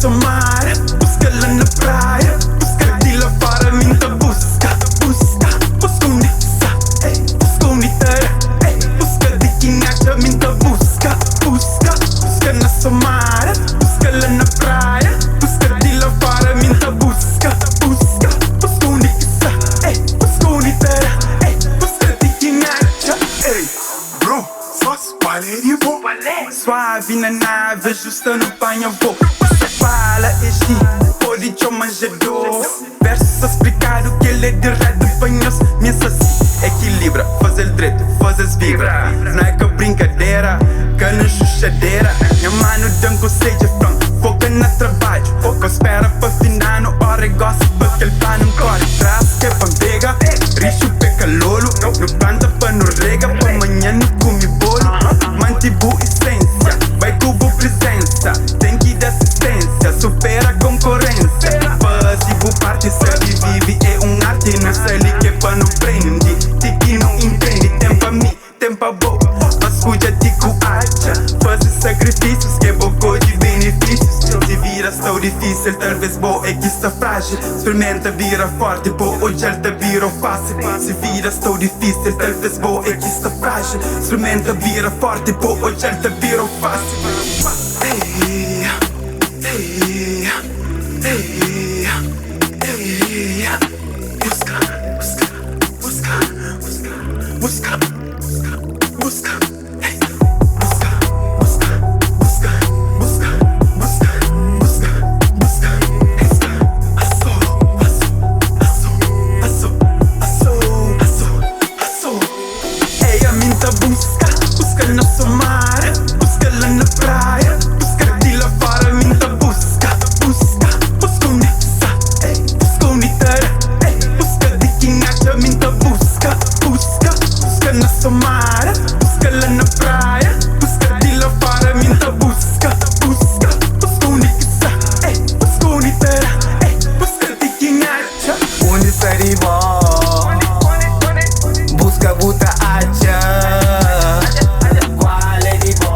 Somara, buska la na praia, buska di la fora, mi nta buska, buska, buska undi ki sa, ey, buska undi ta da, ey, buska di ki n'atxa, mi nta buska, buska, buska na Somara, buska la na praia, buska di la fora, mi nta buska, buska, buska undi ki sa, ey, buska undi ta da, ey, buska di ki n'atxa, ey, Bro, sós kual é di bo? Suavi na nave, justa nu panha voo. Sa fala é xi, pode txoma G2. Versu sta splikadu, kel é diretu pa nhos. Mi é sa si, ekilibra, faze-l dretu, faze-s vibra. Não é ka brinkadera, ka na xuxadera. Nha manu da-m konsedju, el fla-m, foka na trabadju. Ka spera pa fin d'anu, ora é gosi pa kel planu. N kore tras ke pa N pega, rixu pe ka lolu. Nu planta pa nu rega, pa manhan nu kume bolu. Manti bu isensia, bai ku bu prizensa. Ten ki da asistensia, supera konkorensia. Faze bu parti, sabe vive é un arti. Nu sta li ke pa nu prende, ti ki nu intende. Ten pa mi, ten pa bo, pa skudja ti ku atxa. Faze sakrifisius ke bo kodje benefisius. Si vida sta-u difisil, talves bo é ki sta frájil. Sprimenta bira forti, bo odja-l ta bira-u fásil. Si vida sta-u difisil, talves bo é ki sta frájil. Sprimenta bira forti, bo odja-l ta bira-u fásil. Ei, ei, ei, ei. Buska, buska, buska, buska, buska, buska. Ei, buska, buska, buska, buska, buska, buska, buska, buska. Aso, aso, aso, aso, aso, aso, aso. Ei, ami N ta buska, buska na Somara, buska la na praia, buska di la fora. Mi N ta buska, buska, buska undi ki sa, ei, buska undi ta da, ei, buska di ki N atxa. Mi N ta buska, buska, buska na Somara, buska la na praia, buska di la fora. Mi N ta buska, buska, buska undi ki sa, ei, buska undi ta da, ei, buska di ki N atxa. Undi sta di bo? Buska bu ta atxa. Kual é di bo?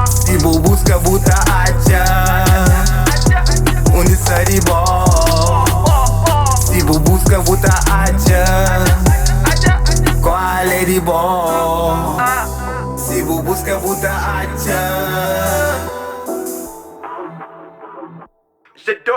Si bu buska bu ta atxa. Undi sta di bo? Si bu buska bu ta atxa. Kual é di bo? Si bu buska bu ta atxa. G2.